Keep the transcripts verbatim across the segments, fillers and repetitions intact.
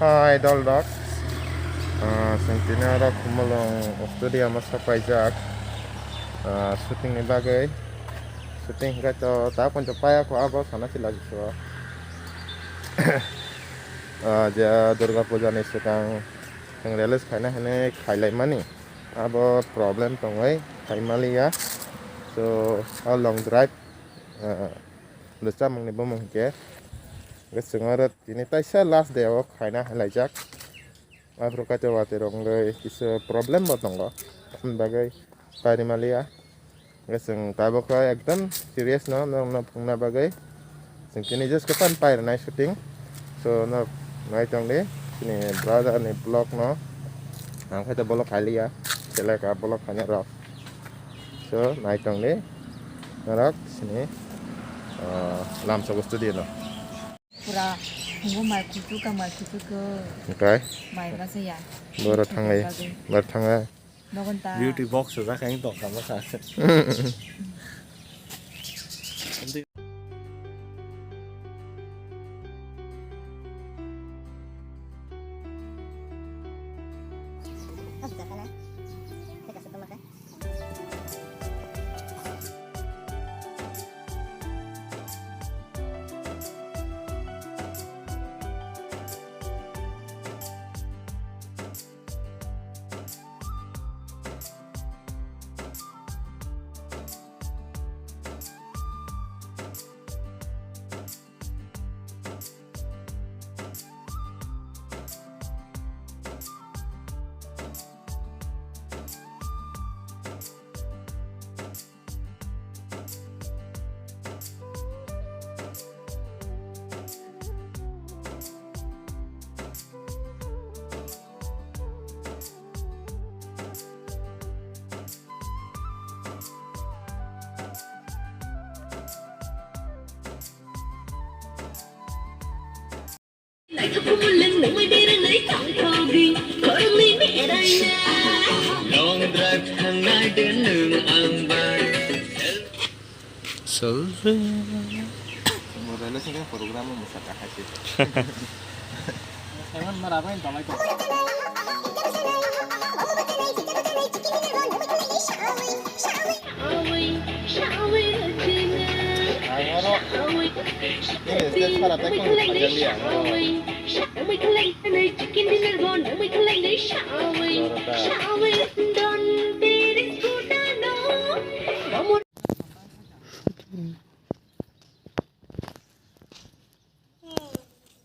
Idol rok, ah, chwng tini oro Khumulwng studio ma sok paijak, ah, shooting ni bagwi. Shooting hwnkhe to ta poito paya kho abo sana si lagi so. Ah, je Durga Puja ni swkang chwng release khaina hinwi khailaimani abo problem tongwi khaimaliya. So, o long drive, ah, Lwchamung ni bumung hwnkhe, hwnkhe chwng oro tini taisa last day o khaina hinlaijak. Aphuru kaitor watwi rok wngwi kisa problem bo tongo, aboni bagwi kari maliya. Hwnkhe chwng tabuk khe ekdom serious no, norokno phungna bagwi chwng tini just khe pan pai rwnai shooting. So, norok nai tongdi, chini brother ni vlog no ang khe to vlog khailiya, seleka vlog khaina rok. So, nai tongdi norok sini, ah, lamsogo studio no. Pura phungo mai kuchuk ka mai kuchuk ko. Okai. Mai ba se ya. Boro thangai. Bagwi. Bar thangai. Nogon ta. Beauty box sa khain tong kama sa. Long drive thangnai de nwng ang bai. Sorry. Mo relo sini program mo musaka hasil. Emang marah apa yang tamai kok? Ang oro. Ini stage para tekong di Pagalian.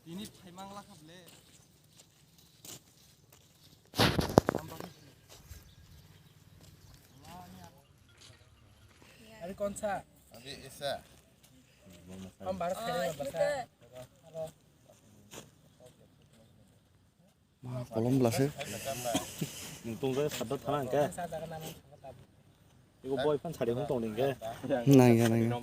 Ini phaimang lakha ble. Ari konsa. Abi isa. Om barat kare basa. Ma kolom blase. Nung tong jai sadda thana hingke. Ego boi phan sari hwn tong hingke. Nangya, nangya.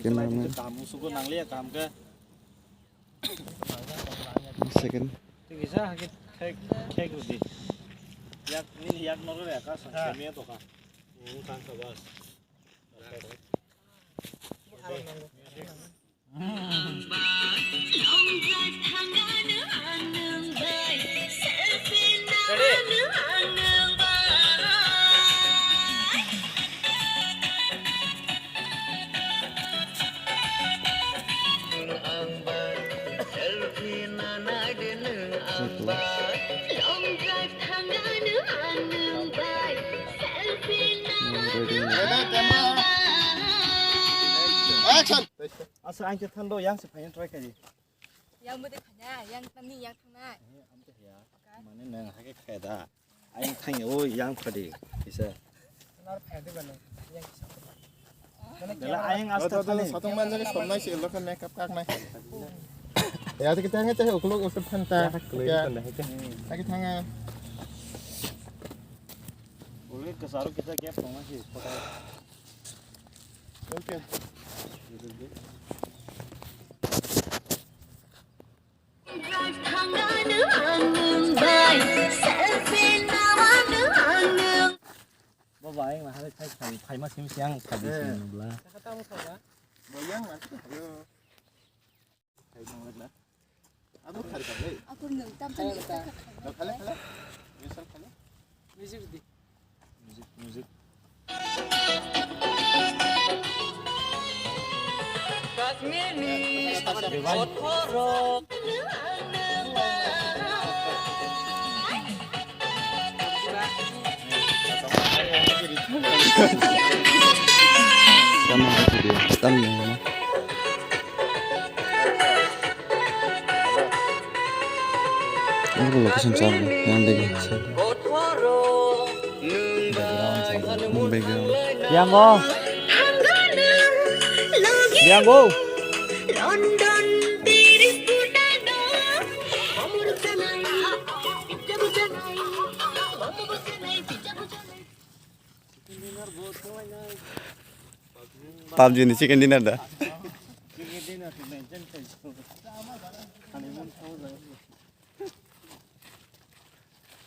Cameraman. Kamu suku nang liya kam ke. Second. Tik isa hake thek thek rudi. Yak nini yak noro ya ka sang kami to ka. Nung tang ka bas. Action. Asa ang khe thando yang se phaina try khaidi. Yang bwtwi phanya, yang tani yang thangnai. Mane nang hake khaya da. Ayang thang o yang phadi kisa. Nar phaya de bani, yang kisa. Dala ayang asta thani. Satung manjani somnai si lokha makeup kak nai. Ya kita ngai teh ukluk usul phanta. Ya. Lagi thanga. Ulik kesaru kita gap tong nasi. Okay. Bai, ma hai khai khai khai ma sim siang khai di sim bla. Bo yang ma tu. Abo khari ka le. Ako nung tam tam. Khale khale. Misal khale. Music di. Music, music. Tama video, thumbnail. Ang location sa yang lagi. Background. Biango. Biango. PUBG ni chicken dinner da.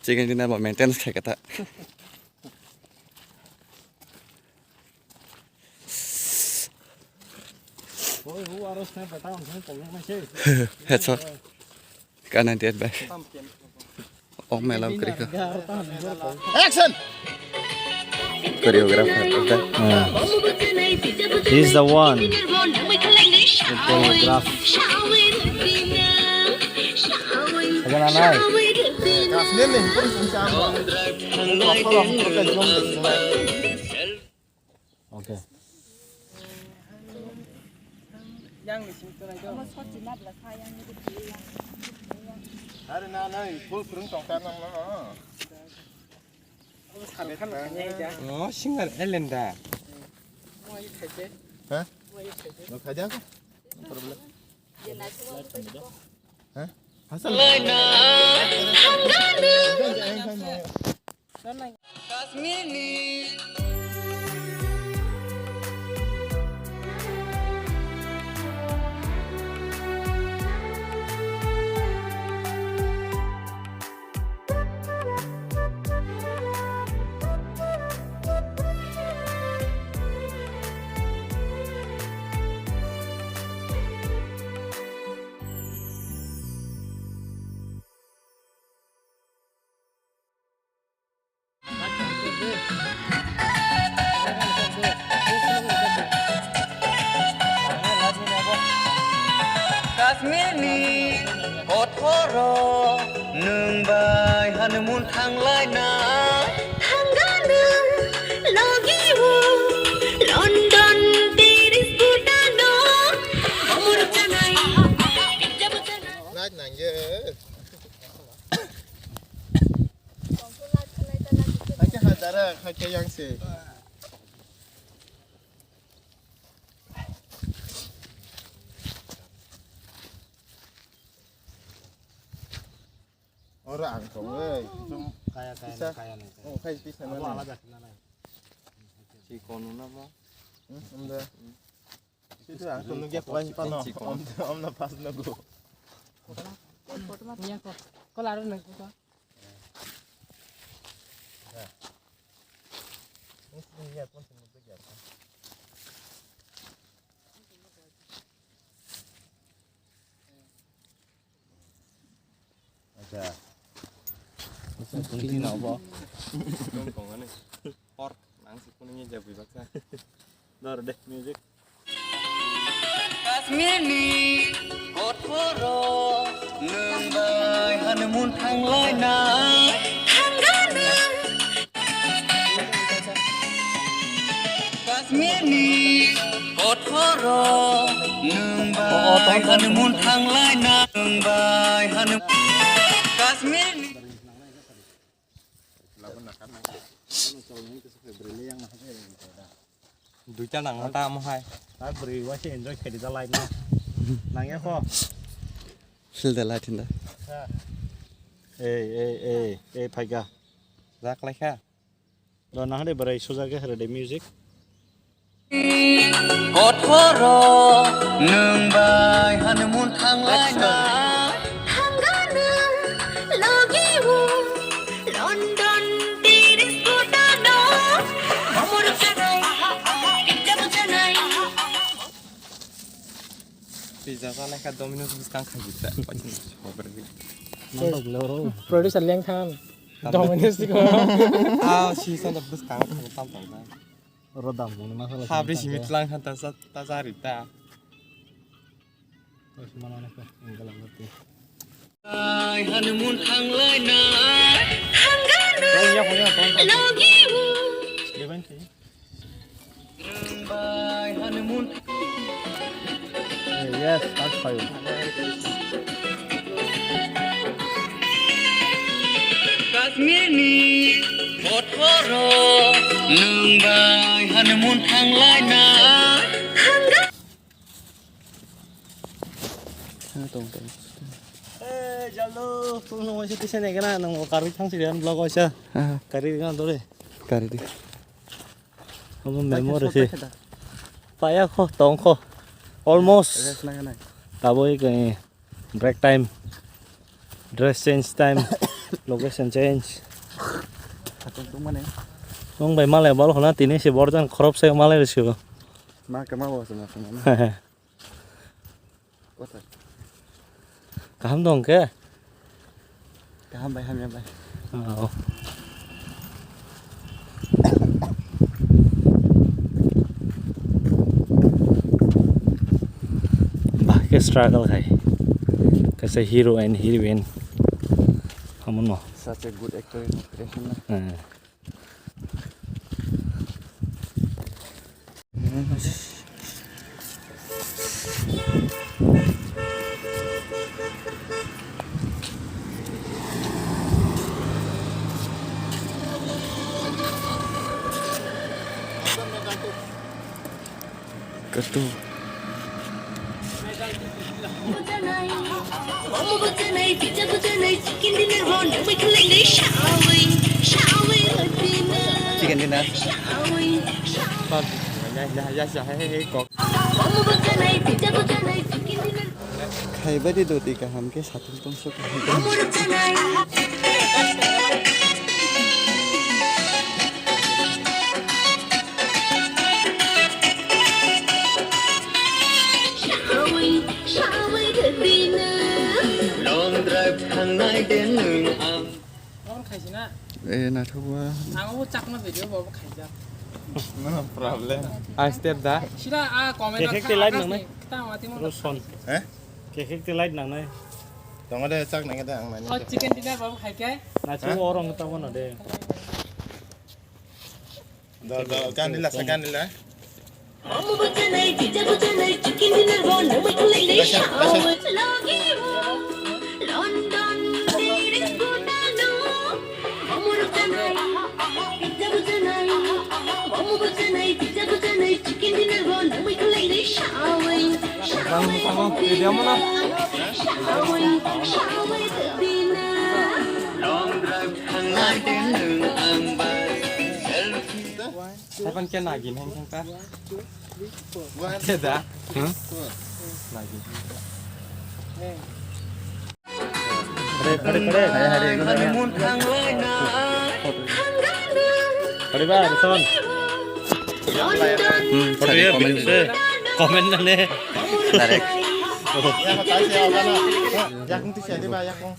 Chicken dinner bo maintenance khai kata. Headshot. K ninety-eight bai. Oh, mela kriko. Action! Choreographer, okay? He's the one. The choreograph. Agana nai. Okay. Yang ni sing tunai do. Omo soti na bla sa yang ni di yang. Are na na, full kurung tongkar nang na. Omo sabe kan kan ya ida. Oh, singer Elenda. Mo ai khaje. Ha? Mo ai khaje. No khaja ko? No problem. Ye na ko. Ha? Hasal. Kashmir ni kothoro nwng bai honeymoon thanglaina. Thangga nwng logi o London, Paris, Bhutan o. Amor chanai. Nai nangya. Hakhe ha dara, hakhe yang se. Oro ang tong, eh, kaya, kaya, pisa. Kaya, kaya. Oh, kaya pisa. Abo na alada khna nai. Si kono na mo? Hmm, umda. Itu ang tunuk ya, kuan pano. Om, om na pas na go. Iya ko. Ko laro na ko. Ini ya, pun semua ya. Acha. Kunti na bo. Tong tong ani. Pork nang si kuning ya jabi baksa. Dor deh music. Kashmir ni kothoro nwng bai honeymoon thanglaina. Thangga nwng. Kashmir ni kothoro nwng bai honeymoon thanglaina, nwng bai honeymoon. Kashmir ni. Duita nang mata amo hai. Ar bwrwi waise enjoy khaidi da life no. Nangya kho. Feel the light in the. Ei, ei, ei, ei, phaikha. Rak laikha. Ro nahade bwrwi suja khe hwrwdi music. Kothoro nwng bai honeymoon thanglaina. Thangga nwng logi o London, Paris, Bhutan o. Jasa naikha Domino's bwskang khaijak ta. Producer Lengthan. Domino's ko. Ah, si sana bwskang khaijak tam tam ta. Rodam muni masala. Habri simi tlang khan ta sa, ta sa rita. Ai, honeymoon thanglai na. Thangano. Logi u. Yes, that's fine. Kashmir ni photo ro nwng bai honeymoon thanglai na. Tong tong. Eh, jalo, tong tong waisa tisa nai kana nang kari thang sirian vlog waisa. Aha. Kari kana dole. Kari di. Amo memory se. Paya kho, tong kho. Almost. Rest nang nai. Taboi khe break time. Dress change time. Location change. Khatung tung mane. Nung bai malai bol khona tini se borjan khorop se malai risibo. Ma kama bo se ma kama. Kaham dong khe? Kaham bai, hamya bai. Oh. Bah, khe struggle khai. Kaisa hero and heroine. Hamono. Such a good actor in operation na. Eh. Katu. Chicken dinner. Kok. Khaibadi doti kaham khe satung tongso kaham. Long drive thangnai de nwng ang. Omo khaisina. Eh, naithok ba. Ang obo chakma video bo khaijak. No problem. I step da. Sida a comment. Kekek te light nangnai. Kita mati mo. Roson. Eh? Kekek te light nangnai. Tongo de chak nang de ang nani. Oh, chicken dinner bo khai kai. Naithok orang ta mo na de. Da, da, gandila sa gandila. Omo bwchanai, tija bwchanai, chicken dinner bo nangbai khwlainai. Lasa, lasa. London, Paris, Bhutan, omo bwchanai, tija bwchanai, omo bwchanai, tija bwchanai, chicken dinner bo nangbai khwlainai. Shawai, shawai, video mo na? Shawai, shawai, dinner. Long drive thangnai de nwng ang bai. Selfie. Selfie. Sapan khe nagin hang thang ta. Khe da? Hmm? Nagin. Pare, pare, pare. Pare ba, Roson. Hmm, photo ya, comment. Video se. Comment na ne. Direct. Oh. Yakung tu siya, di ba, yakung.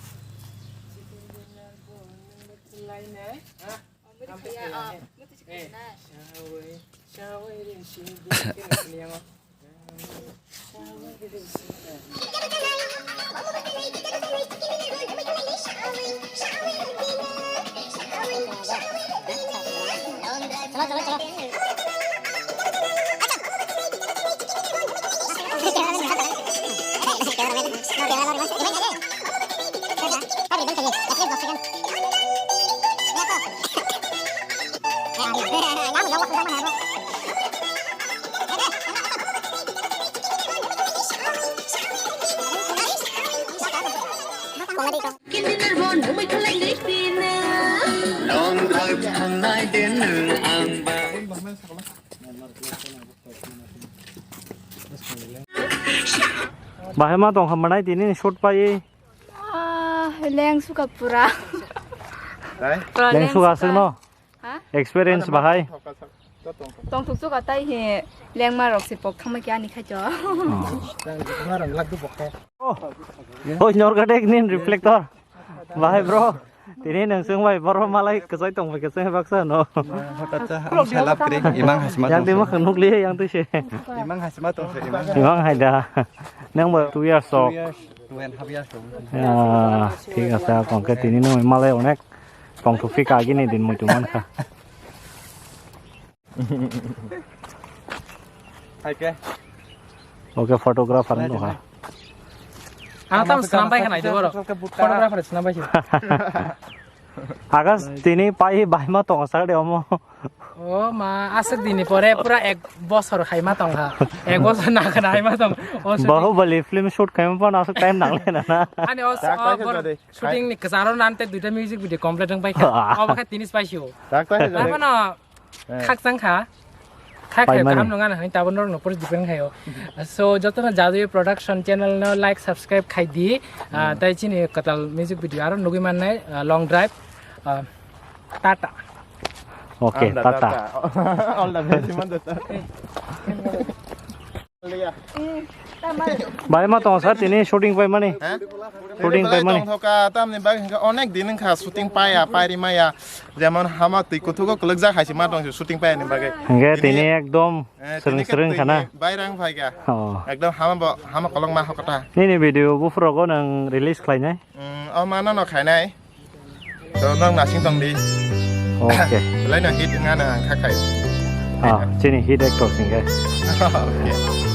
Long drive thangnai de nwng ang bai. Bahai ma tong hamnai tini shoot pai. Ah, leng suka pura. Dai? Pura leng suka aswk no? Ha? Experience bahai. Tongthuk chuka tai he lengma rok se pok thangma khe ani khaito. Hoi norga dek nin reflector. Bahai bro. Tini nang sung bai boro malai kwchai tong bai kwchai baksa no. Hotat sa ang salap kri imang hasma. Yang tong timo sa. Khang nukli yang twi se. Imang hasma tong sa imang. Imang hai da. Nang bo two years sok. Two years, two and half years tong. Ya, thik ase kongke tini no malai onek tongthuk phi kagini din muitu mankha. Hai ke? Oke, photographer no ha. Ang tam swnam bai khna idu boro. Photographer swnam bai. Agas tini pai bai ma tong sa de omo. O ma, aswk dini pore pura ek bosor hai ma tong ha. Ek bosor na khna hai ma tong. O shooting. Bahubali film shoot khai ma pon aswk time nang le na na. Ani o shooting ni kwcharo nan te duita music video complete wng pai kha. O ba khe tini pai sio. Abo no khakchang kha. Khak khe kaham nung ano hwnwi tabuk norok no pura depend khaio. So jotono Jadui Production channel no like subscribe khai di. Ah, tai chini kwtal music video aro nugui mannai, ah, Long Drive. Ah, tata. Okay, tata. All the best, Himanta sir. Bai ma tong sir tini shooting pai mani. Shooting pai mani. Tong thoka tamni bag hingka onek din wngkha shooting paya, pairi maya. Jemon hama twi kuthugo kwlwkjak hai se ma tong se shooting paya ni bagwi. Hingke tini ekdom srwng srwng khana. Bairang phaika. Oh. Ekdom hama bo, hama kolok ma hokota. Nini video buphrogo nang release khlainai? Mm, o ma no no khainai. To nang nasing tong di. Okay. Belai no hit nga na ang khakai. Ah, chini hit actor singke. Okay.